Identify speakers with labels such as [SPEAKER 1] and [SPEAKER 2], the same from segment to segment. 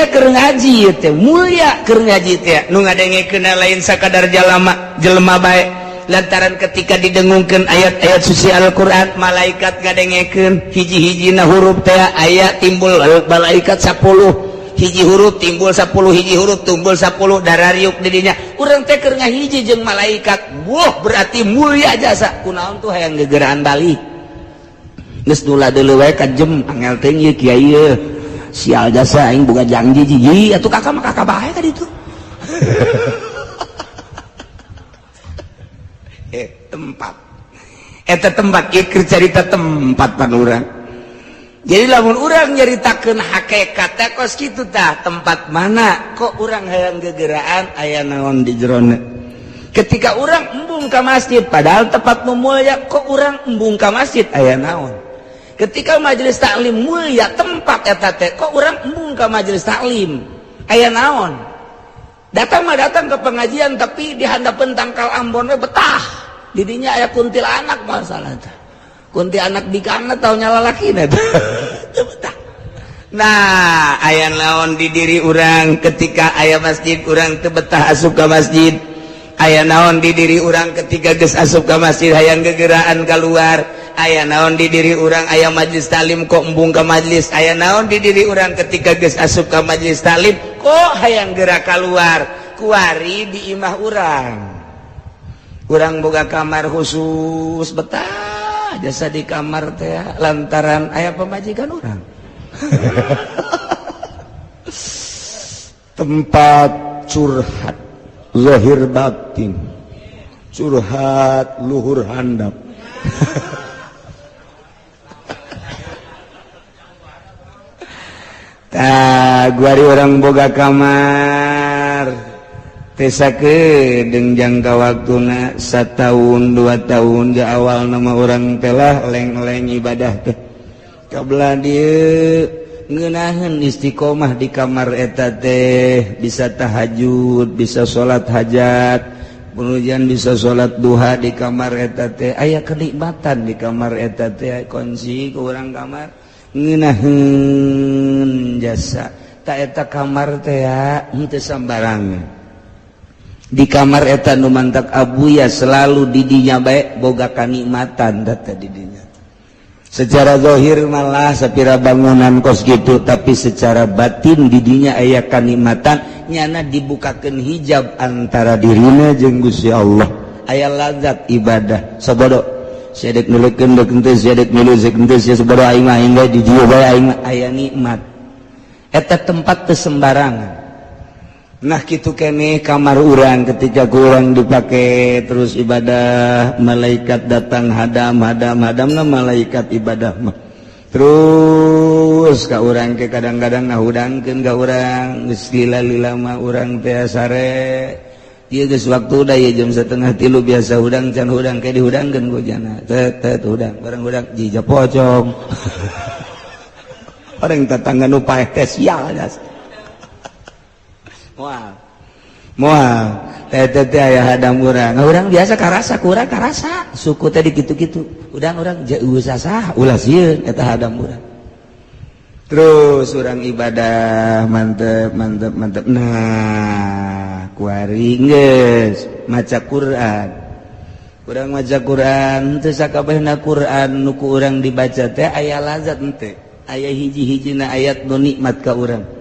[SPEAKER 1] teh keur ngaji teh mulia keur ngaji teh nu ngadengekeun lain sakadar jalama jelema bae lantaran ketika didengungkeun ayat-ayat suci Al-Qur'an malaikat ngadengekeun hiji-hijina huruf teh aya timbul malaikat 10 hiji huruf timbul 10 hiji huruf timbul 10 darariuk di dinya urang teh keur ngahiji jeung malaikat buh berarti mulia jasa kunaon tuh hayang gegeraan balik geus nula deuleu wae ka jem angel teh ieu kiai ieu sial jasa aing boga janji jiji atuh kakak mah kakak bae ka ditu. Tempat eta tempat ieu keur carita tempat pan urang. Jadi lamun urang nyaritakeun hakikat teh kos kitu tah tempat mana kok urang hayang gegeraan aya naon di jerona. Ketika urang embung ka masjid padahal tempat nu mulia kok urang embung ka masjid aya naon. Ketika majelis taklim mulia tempat eta teh kok urang embung ka majelis taklim aya naon. Datang mah datang ke pengajian tapi di handapeun tangkal ambon we betah. Di dinya aya kuntilanak masalah teh. Kunti anak bikangna tau nyala lalakina teu betah. Nah, aya naon di diri urang ketika aya masjid urang teu betah asup ka masjid. Aya naon di diri urang ketika geus asup ka masjid hayang gegeraan keluar. Aya naon di diri urang aya majelis taklim kok embung ka majelis. Aya naon di diri urang ketika geus asup ka majelis taklim kok hayang gerak keluar. Kuari di imah urang. Urang boga kamar khusus betah jasa di kamar teh lantaran aya pamajikan urang. Tempat curhat zahir batin, curhat luhur handap. Tah guari urang boga kamar tesa kedeng jangka waktuna 1 tahun 2 tahun di awal nama orang telah leng-leng ibadah teh kabelah dieu ngeunaheun istiqomah di kamar eta teh bisa tahajud bisa salat hajat kemudian bisa salat duha di kamar eta teh aya kenikmatan di kamar eta teh kunci ke urang kamar ngeunaheun jasa ta eta kamar teh henteu sambarangan. Di kamar eta nu mantak abuya selalu didinya bae boga kanikmatan data didinya. Secara zahir malah sapira bangunan kos gitu tapi secara batin didinya aya kanikmatan nyana dibukakeun hijab antara dirina jeung Gusti Allah. Aya lazat ibadah sabodo sia dek nuleukeun deuk henteu sia dek nuleuh deuk henteu sia sabodo aing mah aing bae di dieu bae aing mah aya nikmat. Eta tempat teu sembarangan. Nah kitu keneh kamar urang ketika kurang dipakai terus ibadah malaikat datang hadam hadam hadamna malaikat ibadah mah terus ka urang ke kadang-kadang ngahudangkeun ka urang geus lila-lila mah urang teh sare ieu geus waktu da ieu jam 2:30 biasa hudang can hudang ke dihudangkeun ku jana teh teh hudang bareng hudang jija pocong. Orang tetangga nu paeh teh sial jas. Moal. Moal. Teh teh aya hadam urang. Urang biasa karasa, kurang karasa. Suku teh dikitu-kitu. Udang urang jauh sasah ulah sieun eta hadam urang. Terus urang ibadah mantep mantep mantep. Nah, kuari geus maca Quran. Urang maca Quran teu sakabehna Quran nu ku urang dibaca teh aya lazat henteu. Aya hiji-hijina ayat nu nikmat ka urang.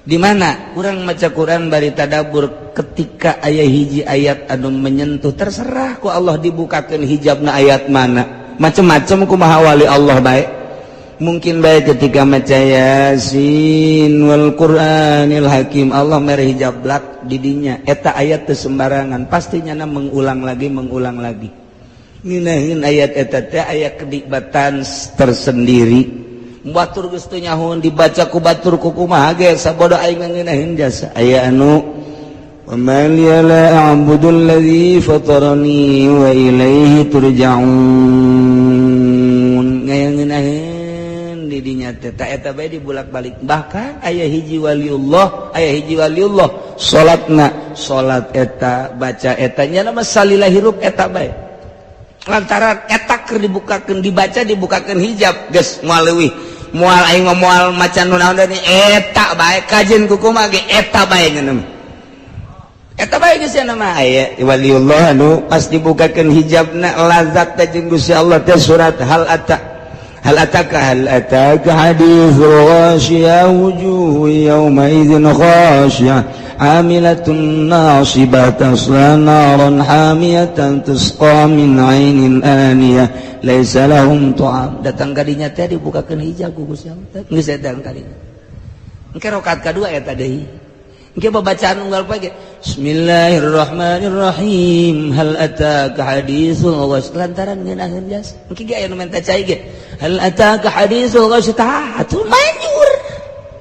[SPEAKER 1] Di mana urang maca Quran bari tadabbur ketika aya hiji ayat anu menyentuh terserah ku Allah dibukakeun hijabna ayat mana macem-macem kumaha wali Allah bae mungkin bae ketika maca Yasin wal Qur'anil Hakim Allah mere hijab blak di dinya eta ayat teu sembarangan pasti nyana mengulang lagi ngeunaheun ayat eta teh aya kenikmatan tersendiri. Batur geus teu nyahoan dibaca ku batur ku kumaha ge sabodo aing ngeunaheun jasa aya anu wa man la a'budu allazi fatarani wa ilaihi turja'un ngeunaheun di dinya teh ta eta bae dibulak-balik bahkan aya hiji waliullah salatna salat eta baca eta nya mah salila hirup eta bae lantaran eta keur dibukakeun dibaca dibukakeun hijab geus moal leuwih. Moal aing mah moal macan nu naon deui eta bae kajen ku kumaha ge eta bae ngeuneuh. Eta bae geus nya mah aya waliullah anu pas dibukakeun hijabna lazat teh jeung Gusti Allah teh surat hal ata hal ataka hal ataka haditsul ghasyiyah wujuhu yawma idzin khasyah amilatun nasibah tasla naran hamiyatan tusqa min ainin aniyah laisa lahum ta'am. Datang kadinya teh dibukakeun hijab ku Gusti Allah teh geus datang kadinya. Engke rakaat kadua eta deui. Engke babacaan unggal poe ge Bismillahirrahmanirrahim hal ataka haditsul ghasyiyah lantaran ngeunaheun jas. Engke ge aya nu menta cai ge hal ataka haditsul ghasyiyah tah atuh manjur.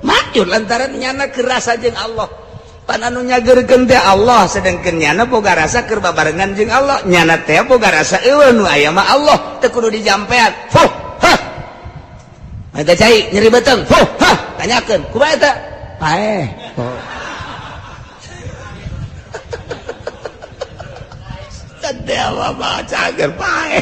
[SPEAKER 1] Manjur lantaran nyana kerasa jeung Allah. Pan anu nyageurkeun teh Allah sedengkeun nyana boga rasa keur babarengan jeung Allah. Nyana teh boga rasa eueuh nu aya mah Allah teu kudu dijampean. Fuh hah. Menta cai nyeri beuteung. Fuh hah tanyakeun kumaha eta? Paeh. Dewa mah cager paeh.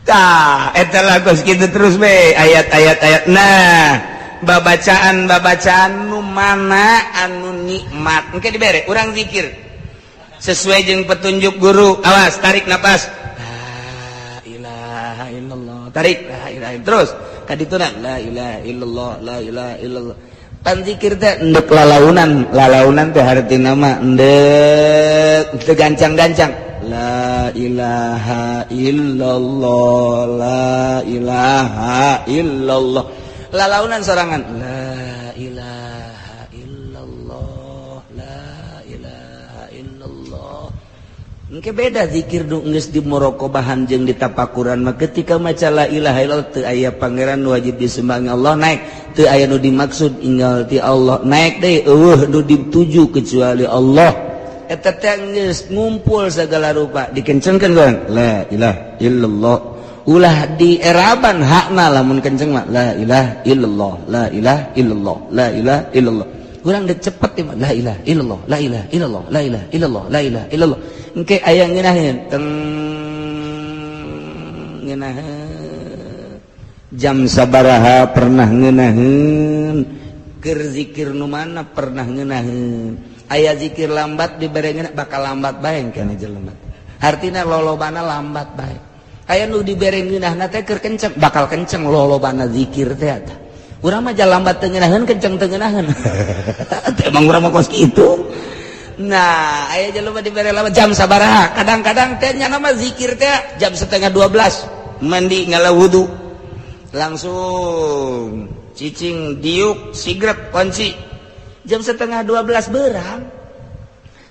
[SPEAKER 1] Tah eta lagu kitu terus be ayat-ayat ayat. Nah, babacaan-babacaan nu mana anu nikmat. Engke dibere urang zikir sesuai jeung petunjuk guru. Awas tarik napas. La ilaha illallah. Tarik la ilaha terus kadituna la ilaha illallah la ilaha illallah. Pan zikir teh endek lalaunan, lalaunan teh hartina mah endek teu gancang-gancang. La ilaha illallah la ilaha illallah. Lalaunan sorangan la ilaha illallah la ilaha illallah. Engke beda zikir nu geus di muraqabahan jeung di tapakuran mah ketika maca la ilaha illallah teu aya pangeran nu wajib disembah Allah naik, teu aya nu dimaksud inggal ti Allah naik deui eueuh nu dituju kecuali Allah. Eta teh geus ngumpul segala rupa dikencengkeun urang la ilaha illallah. Ulah dieraban hakna lamun kenceng mah la ilaha illallah la ilaha illallah la ilaha illallah. Urang deuk cepet teh la ilaha illallah la ilaha illallah la ilaha illallah la ilaha illallah. Engke aya ngeunaheun teng ngeunaheun jam sabaraha pernah ngeunaheun keur zikir nu mana pernah ngeunaheun. Aya zikir lambat dibere ngeunah bakal lambat bae kana jelema. Hartina lolobana lambat bae. Aya nu dibere ngeunahna teh keur kenceng bakal kenceng lolobana zikir teh eta. Urang mah lambat teu ngeunaheun kenceng teu ngeunaheun. Emang urang mah kos kitu. Nah, aya jelema dibere lama jam sabaraha. Kadang-kadang teh nya nama zikir teh jam 11:30 mandi ngala wudu. Langsung cicing diuk sigrek kunci. Jam 11:30 berang.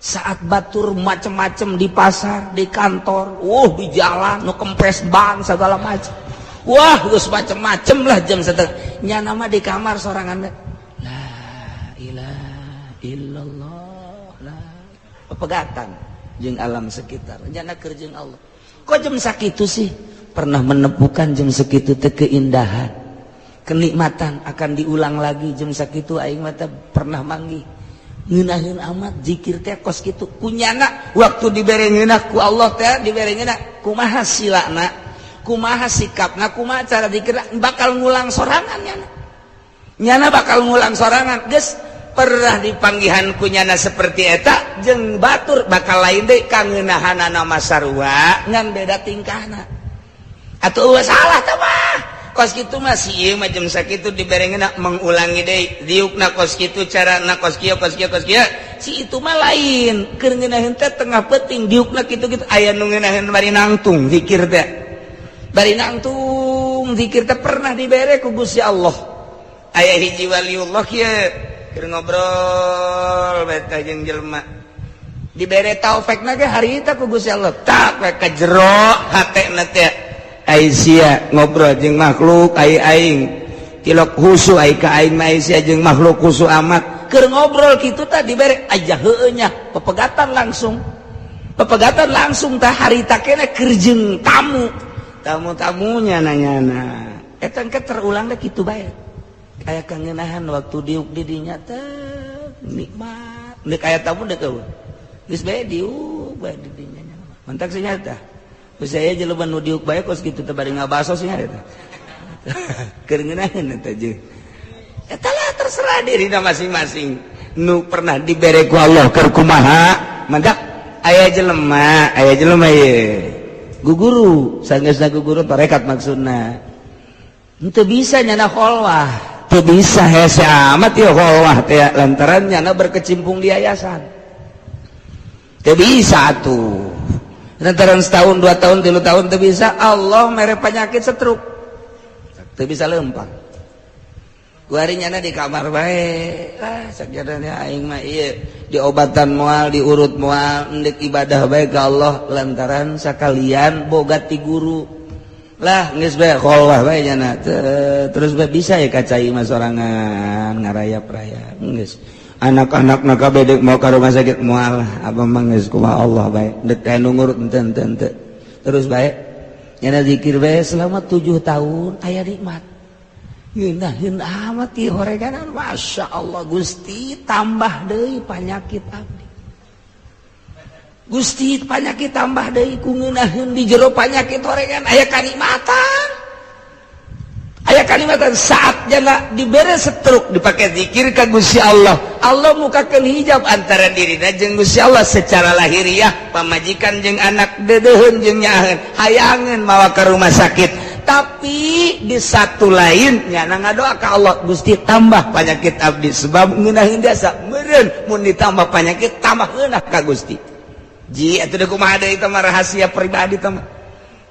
[SPEAKER 1] Saat batur macem-macem di pasar, di kantor, di jalan, nu kempes ban segala macem. Wah, geus macem-macem lah jam setengah. Nya nama di kamar sorangan. La ilaha illallah. La. Pepegatan jeung alam sekitar. Nyana keur jeung Allah. Kok jam sakitu sih? Pernah menemukan jam sekitu teh keindahan, kenikmatan akan diulang lagi jam sakitu aing mah teh pernah manggih. Ngeunaheun amat zikir teh kos kitu. Kunyana waktu dibere ngeunah ku Allah teh dibere ngeunah kumaha silana, kumaha sikapna, kumaha cara zikir bakal ngulang sorangan nyana. Nyana bakal ngulang sorangan. Geus pernah dipanggihan ku nyana seperti eta jeung batur bakal lain deui kangeunahanana mah sarua ngan beda tingkahna. Atuh eueuh salah teh mah. Kos kitu mah si ieu mah jam sakitu dibere ngeunah mengulangi deui diukna kos kitu carana kos kieu kos kieu kos kieu. Si itu mah lain keur ngeunaheun teh tengah peuting diukna kitu-kitu aya nu ngeunaheun bari nangtung zikir teh. Bari nangtung zikir teh pernah dibere ku Gusti Allah. Aya hiji waliullah kieu keur ngobrol bae teh jeung jelema. Dibere taufik na ge harita ku Gusti Allah. Tak we ka jero hatena teh. Ai sia ngobrol jeung makhluk ai aing tilok husu ai ka aing mah ai sia jeung makhluk husu amat. Keur ngobrol kitu tah dibere aja heueuh nya pepegatan langsung. Pepegatan langsung tah harita keneh keur jeung tamu. Tamu-tamunya nanyana. Eta engke terulang deh kitu bae. Aya kangenahan waktu diuk di dinya teh nikmat. Deuk aya tamu deuk eueuh. Geus bae diuk bae di dinya. Mantak sih nyata. Geus aya jelema nu diuk bae kos kitu teh bari ngabaso sih eta. Keur ngeunaheun eta jeung. Eta lah terserah dirina masing-masing. Nu pernah dibere ku Allah keur kumaha? Mantak aya jelema ye. Guguru, sanggeusna guguru tarekat maksudna. Henteu bisa nyana kholwah, teu bisa hese amat ieu kholwah teh lantaran nyana berkecimpung di yayasan. Teu bisa atuh. Lantaran setahun, 2 tahun, 3 tahun teu bisa, Allah mere penyakit stroke. Teu bisa lempang. Kuari nyana di kamar bae. Ah, sakjadana aing mah ieu diobatan moal, diurut moal, endek ibadah bae ka Allah lantaran sakalian boga ti guru. Lah geus bae kholwah bae nyana. Terus bae bisa ya kacai mah sorangan ngarayap-rayap. Geus anak-anak na kabeh deuk mau ka rumah sakit moal, abah mah geus kumaha Allah bae. Deuk anu ngurut henteu. Terus bae nyana zikir bae selama 7 tahun aya nikmat. Ngeunaheun amat ieu horeganan, Masya Allah Gusti tambah deui panyakit abdi. Gusti panyakit tambah deui ku ngeunaheun di jero panyakit horegan aya kanikmatan. Aya kanikmatan saat jana dibere stroke dipake zikir ka Gusti Allah. Allah mukakeun hijab antara dirina jeung Gusti Allah secara lahiriah, pamajikan jeung anak deudeuheun jeung nyaaheun, hayangeun mawa ka rumah sakit. Tapi di satu lain nyana ngadoa ka Allah, Gusti tambah penyakit abdi sebab ngeunaheun jasa meureun mun ditambah penyakit tambah ngeunah ka Gusti. Ji atuh deui kumaha deui eta mah rahasia pribadi teh mah.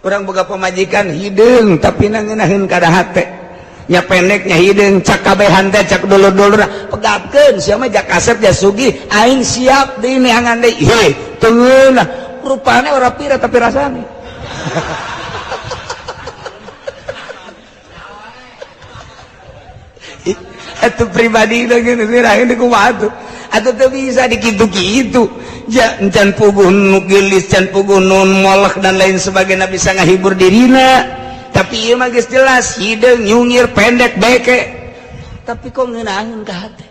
[SPEAKER 1] Urang boga pamajikan hideung tapi na ngeunaheun kada hate. Nya pendeknya hideung cak kabehan teh cak dulur-dulur pegatkeun sia mah jak kasep ja sugih aing siap deui neangan deui. Heuh teu ngeunah rupane ora pira tapi rasane. Atuh pribadi ini kumaha tuh atuh teu bisa dikitu-kitu can puguh nu geulis can puguh nu molek dan lain sebagainya bisa ngahibur dirina tapi ieu mah geus jelas hideung nyungir pendek beke tapi kok ngeunaheun ka hate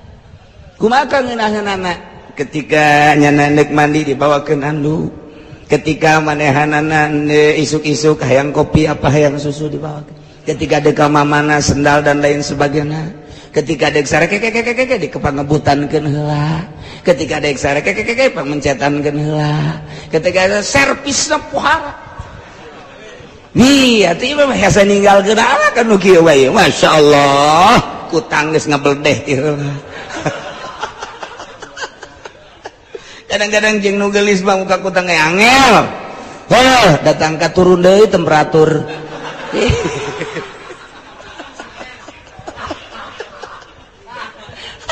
[SPEAKER 1] kumaha ka ngeunaheunana ketika nyana neuk mandi dibawakeun anduk ketika manehanana isuk-isuk hayang kopi apa hayang susu dibawakeun ketika deka mamana sendal dan lain sebagainya ketika dek sare kekekekeke di kepangebutankeun heula ketika dek sare kekekeke pamencetankeun heula ketika servisna pohara nih atuh ieu mah hese ninggalkeun ala kan nu kieu wae masyaallah kutang geus ngabeldeh ti heula kadang-kadang jeung nu geulis mah muka kutang ge angel heuh datang ka turun deui temperatur.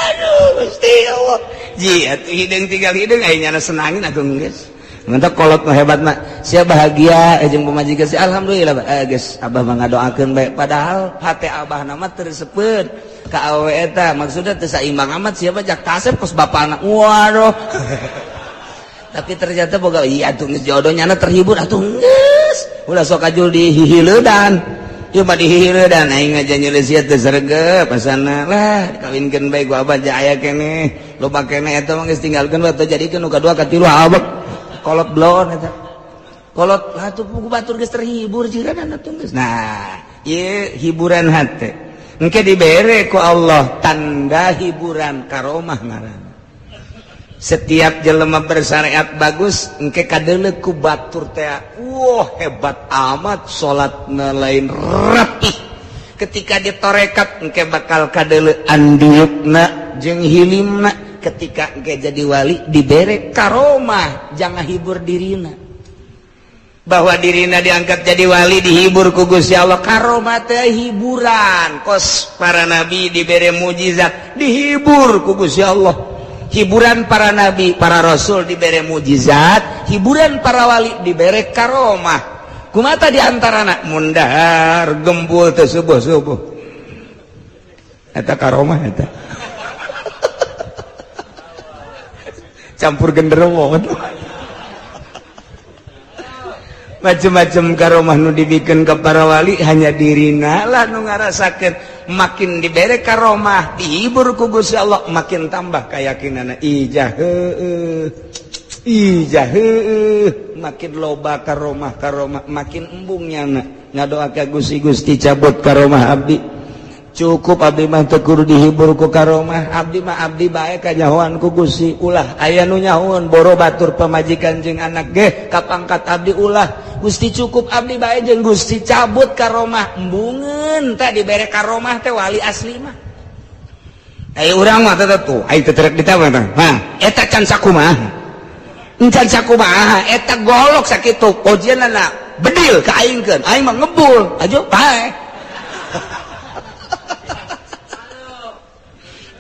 [SPEAKER 1] Aduh Gusti Allah. Ji atuh hideung tinggal hideung aya nyana senangin atuh geus. Mantap kolot mah hebat mah. Sia bahagia jeung pamajikan sia alhamdulillah geus abah mah ngadoakeun bae padahal hate abah na mah teu resepeun ka awewe eta maksudna teu saimbang amat sia mah jak kasep kos bapana. Waduh. Tapi ternyata boga iya atuh geus jodoh nyana terhibur atuh geus. Ulah sok ajul dihihileudan. Ieu mah dihihileudan aing aja nyeuleus sia teu sregep pasana lah dikawinkeun bae ku abah ja aya keneh loba keneh eta mah geus tinggalkeun bae teu jadikeun nu kadua katilu abek kolot bloon eta kolot lah atuh pugu batur geus terhibur jiran atuh geus. Nah ieu hiburan hate engke dibere ku Allah tanda hiburan karomah ngaranna. Setiap jelema bersyariat bagus engke kadeuleu ku batur teh wah hebat amat salatna lain rapih ketika ditorekat engke bakal kadeuleu andiukna jeung hilimna ketika engke jadi wali dibere karomah jangan hibur dirina bahwa dirina diangkat jadi wali dihibur ku Gusti Allah karomah teh hiburan kos para nabi dibere mujizat dihibur ku Gusti Allah. Hiburan para nabi, para rasul dibere mujizat, hiburan para wali dibere karomah. Kumata di antarana mundahar gembul teu subuh-subuh. Eta karomah eta. Campur genderuwo. Macem-macem karomah nu dibikeun ka para wali hanya dirina lah nu ngarasakeun. Makin dibere karomah dihibur ku Gusti Allah makin tambah keyakinanna ijah heueuh ijah heueuh makin loba karomah karomah makin embung nyana. Ngadoa ka Gusti, Gusti cabut karomah abdi. Cukup abdi mah teu kudu dihibur ku karomah. Abdi mah abdi bae kanyahoan ku Gusti. Ulah aya nu nyahoan boro batur pamajikan jeung anak ge kapangkat abdi ulah. Gusti cukup abdi bae jeung Gusti cabut karomah. Embungeun teh dibere karomah teh wali asli mah. Ayo urang mah teh tuh, ayo teh terek ditambah teh. Hah, eta can sakumaha. Encan sakumaha, eta golok sakitu kojianna bedil ka aingkeun, aing mah ngebul, ajo pae.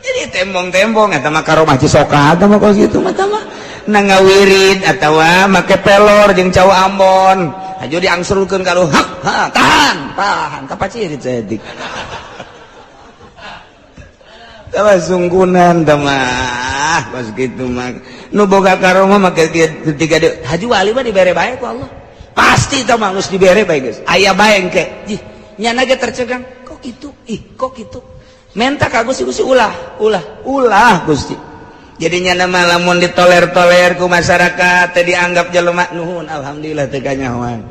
[SPEAKER 1] Jadi tembong-tembong eta mah karomah Cisoka eta mah kos kitu mah tah mah na ngawirid atawa make pelor jeung cau Ambon. Ajo diangsurkeun ka hak, ha, tahan, tahan kapacirit saeutik. Tawa sunggunan tah mah kos kitu mah. Nu boga karomah make tiga haji wali mah dibere bae ku Allah. Pasti tah mah geus dibere bae geus. Aya bae engke. Jih, nyana ge tercegang. Kok kitu? Ih, kok kitu? Menta ka Gusti, Gusti ulah, ulah, ulah Gusti. Jadi nyana mah lamun ditoler-toler ku masyarakat teh dianggap jelema nuhun, alhamdulillah teu kanyahoan.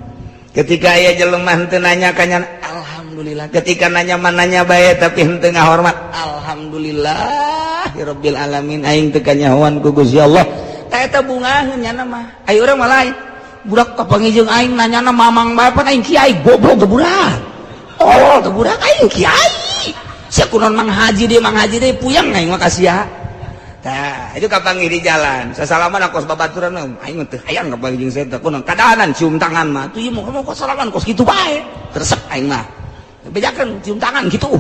[SPEAKER 1] Ketika aya jelema henteu nanya ka nyana, alhamdulillah. Ketika nanya mah nanya bae tapi henteu ngahormat, alhamdulillah rabbil alamin aing teu kanyahoan ku Gusti Allah. Tah eta bungaheun nyana mah. Ayo urang mah lain. Budak kapanggih jeung aing nanyana mamang bae pan aing kiai goblok teu budak. Tolol teu budak aing kiai. Sia kunaon mang haji deui mang haji deui puyeng aing mah ka sia. Tah, itu kapanggih di jalan. Sasalaman kos babaturan aing teu hayang kapanggih jeung saya teh kunaon kadahanan cium tangan mah. Tuh ieu mah kos salaman kos kitu bae. Teresep aing mah. Bejakeun cium tangan kitu.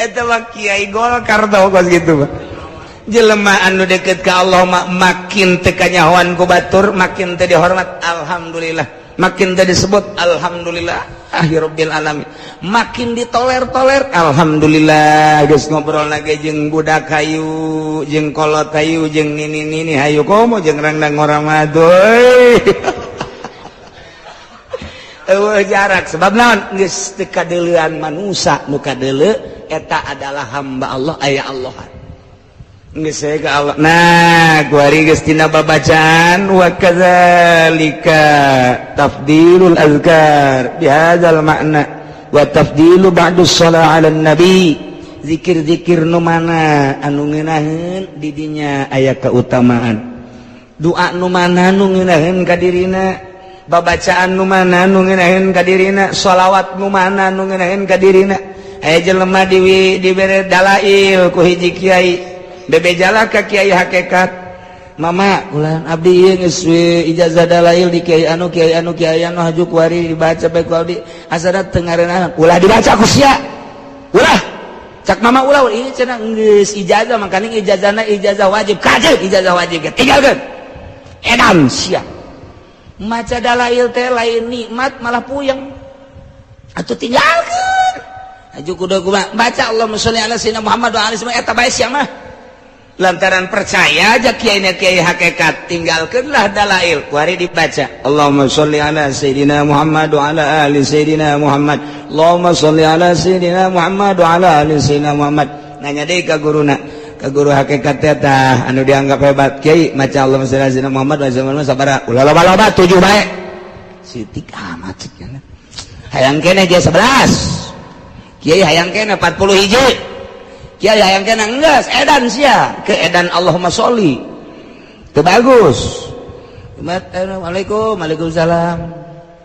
[SPEAKER 1] Eta mah kiai Golkar tau kos kitu mah. Jelema anu deket ka Allah mah makin teu kanyahoan ku batur, makin teu dihormat, alhamdulillah. Makin teu disebut, alhamdulillah. Rabbil alamin. Makin ditoler-toler, alhamdulillah. Geus ngobrol lagi jeung budak hayu, jeung kolot hayu, jeung nini-nini hayu komo jeung rangdang ngorama euy. Eueuh jarak sebab naon geus teu kadeuleuan manusa nu kadeuleu eta adalah hamba Allah aya Allah. Geus ka Allah. Nah, kuari geus tina babacaan wa kadzalika tafdilul azkar bihadzal makna wa tafdilu ba'du shalah 'alan nabi. Zikir-zikir nu mana anu ngeunaheun di dinya aya keutamaan. Doa nu mana nu ngeunaheun ka dirina, babacaan nu mana nu ngeunaheun ka dirina, shalawat nu mana nu ngeunaheun ka dirina. Aya jelema dibere dalail ku hiji kiai. Bebejala ka kiai hakikat. Mama ulah abdi ieu geus we ijazah dalail di kiai anu kiai anu kiai anu haju kuari dibaca bae ku abdi. Asana teu ngareunah ulah dibaca ku sia. Ulah. Cak mama ulah ieu cenah geus ijazah makaning ijazahna ijazah wajib. Kajeun ijazah wajib ge tinggalkeun. Edan sia. Maca dalail teh lain nikmat malah puyeng. Atuh tinggalkeun. Haju kudu kumaha baca Allahumma sholli ala sayyidina Muhammad wa ali eta bae sia mah. Lantaran percaya aja kiai kiai hakikat tinggalkanlah dalail kuari dibaca Allahumma sholli ala sayyidina Muhammad wa ala ali sayyidina Muhammad Allahumma sholli ala sayyidina Muhammad wa ala ali sayyidina Muhammad. Nanya deui ka guruna, ka guru hakikat teh tah anu dianggap hebat kiai maca Allahumma sholli ala sayyidina Muhammad wa ala ali sabaraha ulah loba-loba 7 bae sitik amat cenah hayang keneh ge 11 kiai hayang keneh 40 hiji kiai hayang kena enggeus edan sia ke edan Allahumma sholli teu bagus. Assalamualaikum waalaikumsalam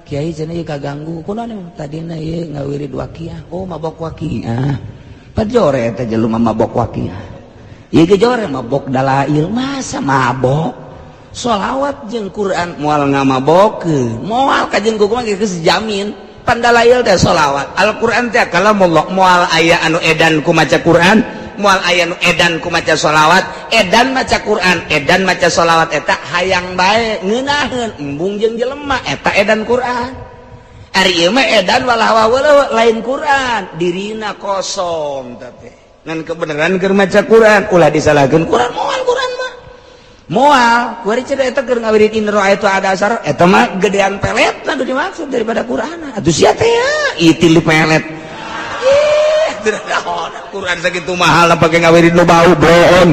[SPEAKER 1] kiai cenah ieu kaganggu kunaon tadina ieu ngawirid waqiah oh mabok waqiah pajore eta jelema mabok waqiah ieu ge jore mabok dalail masa mabok sholawat jeung Quran moal ngamabokeun moal ka jeung kumaha geus jamin pandalail teh sholawat Al-Qur'an teh kalamullah moal aya anu edan ku maca Qur'an moal aya nu edan ku maca sholawat edan maca Qur'an edan maca sholawat eta hayang bae ngeunaheun embung jeung jelema eta edan Qur'an. Ari ieu mah edan walah walah lain Qur'an dirina kosong teh ngan kebenaran keur maca Qur'an ulah disalahkeun Qur'an moal Qur'an mah moal kuari cenah eta keur ngawirid in ra'aitu ada asar eta mah gedean pelet nu dimaksud daripada Qur'an atuh sia teh itil di pelet ih teu naon Qur'an sakitu mahal pake ngawirid nu bau bohong.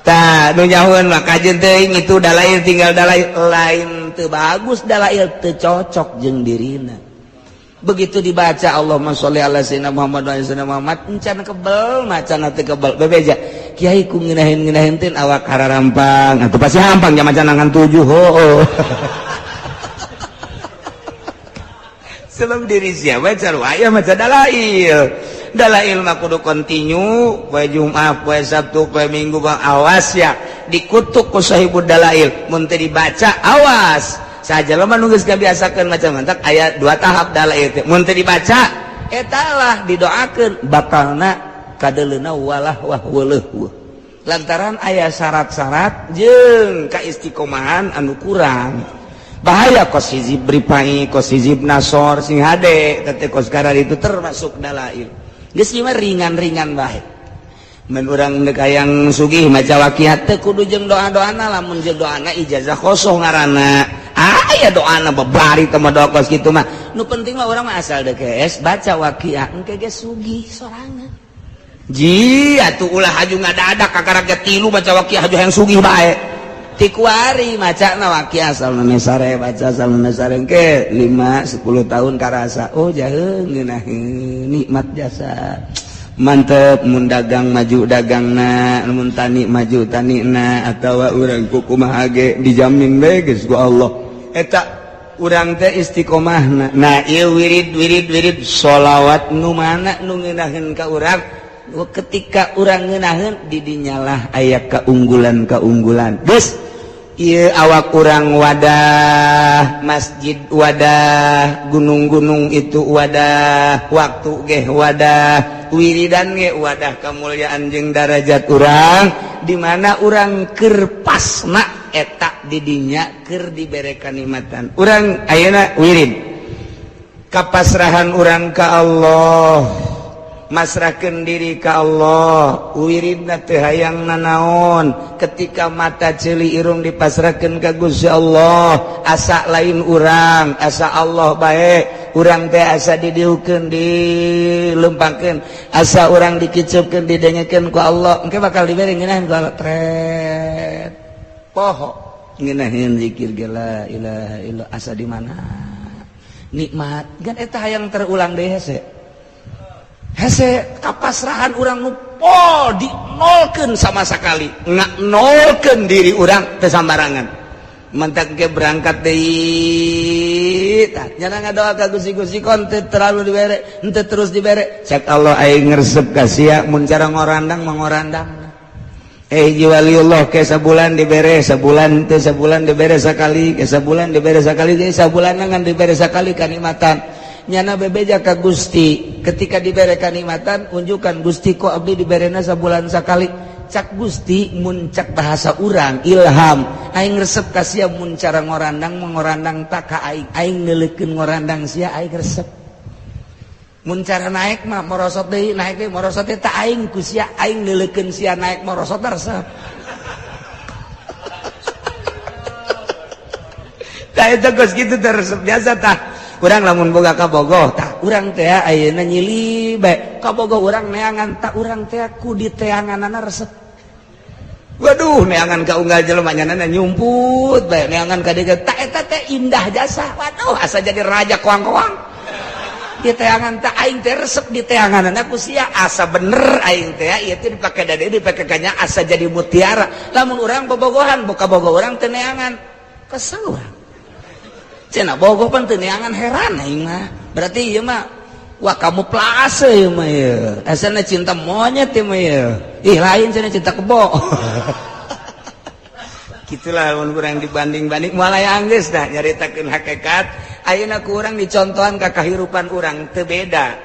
[SPEAKER 1] Tah Tah nu nyahoeun mah kajeun teuing itu dalail, tinggal dalail. Lain teu bagus dalail, teu cocok jeung dirina. Begitu dibaca Allahumma sholli ala sayyidina Muhammad wa ala sayyidina Muhammad, encan kebel macana teu kebel. Bebeja kiai ku ngeunaheun-ngeunaheun teh awak hararampang atuh, pasti hampang nya maca ngan 7. Oh, sebab diri siapa sarua aya maca dalail. Dalail mah kudu kontinu poe Jumat, poe Sabtu, poe Minggu. Bang, awas ya, dikutuk ku sahibud dalail mun teu dibaca. Awas saja lo mah nu geus kabiasakeun maca. Mantak aya dua tahap dalail teh. Mun teu dibaca eta lah didoakeun bakalna kadeleuna walah wah weuleuh, lantaran aya syarat-syarat jeung kaistiqomahan anu kurang. Bahaya kos hizib ripai, kos hizib nasor, sing hade teh kos karar itu termasuk dalail. Geus mah ringan-ringan bae. Men urang deuk hayang sugih maca waqiat teu kudu jeung doa-doana. Lamun jeung doana ijazah khosoh ngaranna. Aya doana babari teh mah, doa kos kitu mah. Nu penting mah urang mah asal deuk geus baca waqiah, engke ge sugih sorangan. Ji atuh ulah haju ngadadak kakara ge tilu maca waqiah haju hayang sugih bae. Ti kuari macana waqiah asal memeh sare, baca asal memeh sare, engke 5 10 tahun karasa, oh jaheung ngeunaheun nikmat jasa. Mantep mun dagang maju dagangna, mun tani maju tanina, atawa urang kukumaha ge dijamin bae geus ku Allah. Eta urang teh istiqomahna. Nah, ieu wirid wirid wirid sholawat nu mana nu ngeunaheun ka urang? Ketika urang ngeunaheun, di dinyalah aya keunggulan-keunggulan. Geus ieu awak urang wadah, masjid wadah, gunung-gunung itu wadah, waktu geh wadah, wiridan ge wadah kemuliaan jeung darajat urang. Di mana urang keur pasna eta didinya keur dibere kanikmatan. Urang ayeuna wirid kapasrahan urang ka Allah, masrahkeun diri ka Allah, wiridna teu hayang nanaon. Ketika mata ceuli irung dipasrahkeun ka Gusti Allah, asa lain urang, asa Allah bae. Urang teh asa didiukeun, dilempangkeun, asa urang dikiceupkeun, didengekeun ku Allah. Engke bakal dibere ngeunaheun ku Allah tret poho ngeunaheun zikir ge la ilaha illa, asa di mana nikmat gan. Eta hayang terulang deui, hese hese kapasrahan urang nu pol dinolkeun sama sekali, nolkeun diri urang teu sambarangan. Mentak ge berangkat deui tah nyana ngadoa ka Gusti, Gusti kon teu terlalu dibere, henteu terus dibere. Cek Allah, aing ngresep ka sia mun cara ngorandang mangorandang. Hiji waliullah ke sabulan dibere, sabulan teu, sabulan dibere sakali, ke sabulan dibere sakali, ke sabulan ngan dibere sakali kanikmatan. Nyana bebeja ka Gusti ketika dibere kanikmatan, unjukan Gusti, kok abdi diberena sabulan sakali? Cak Gusti, mun cak bahasa urang ilham, aing resep ka sia mun cara ngorandang mengorandang tak ka aing, aing neuleukeun ngorandang sia, aing resep. Mun cara naik mah morosot deui, naik deui, morosot deui, tak aing ku sia, aing neuleukeun sia naik morosot resep. Tah eta geus kitu teh resep biasa tah. Urang lamun boga kabogoh tah urang teh ayeuna nyili bae kabogoh urang neangan, tah urang teh ku diteanganana resep. Waduh, neangan ka unggal jelema nyanana nyumput bae, neangan ka dieu tah eta teh indah jasa. Waduh, asa jadi raja koang-koang. Di teangan teh aing teh resep di teangan ku sia, asa bener aing teh ieu teh dipake dade, dipake kanya, asa jadi mutiara. Lamun urang bobogohan boka bogo urang teu neangan, kesel urang. Cenah bogoh pan teu neangan, heran aing mah. Berarti ieu mah wah kamu plase ieu mah ieu. Asana cinta monyet ieu mah ieu. Ih lain cenah cinta kebo. Gitulah mun urang dibanding-banding moal aya anggeus dah nyaritakeun hakikat. Ayeuna ku urang dicontohan ka kahirupan urang teu beda.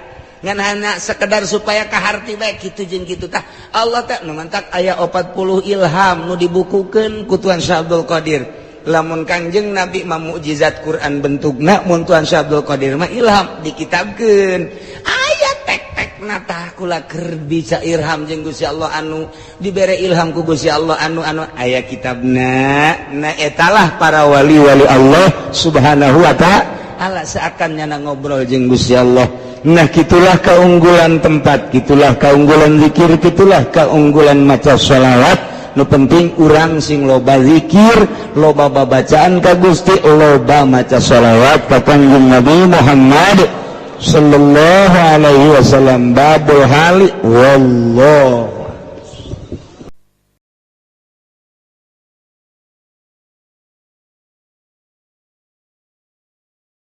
[SPEAKER 1] Ngan hanya sekedar supaya kaharti bae kitu jeung kitu tah. Allah teh nu mantak aya 40 ilham nu dibukukeun ku Tuan Syekh Abdul Qadir. Lamun Kangjeng Nabi mah mukjizat Quran bentukna, mun Tuan Syekh Abdul Qadir mah ilham dikitabkeun. Aya tek-tekna tah kula keur bisa ilham jeung Gusti Allah, anu dibere ilham ku Gusti Allah anu anu aya kitabna. Nah etalah para wali-wali Allah Subhanahu wa ta'ala seakan nyana ngobrol jeung Gusti Allah. Nah kitulah keunggulan tempat, kitulah keunggulan zikir, kitulah keunggulan maca sholawat. Nu penting urang sing loba zikir, loba babacaan ka Gusti, loba maca sholawat ka Kanjeng Nabi Muhammad sallallahu alaihi wasallam. Babul hali, wallahu.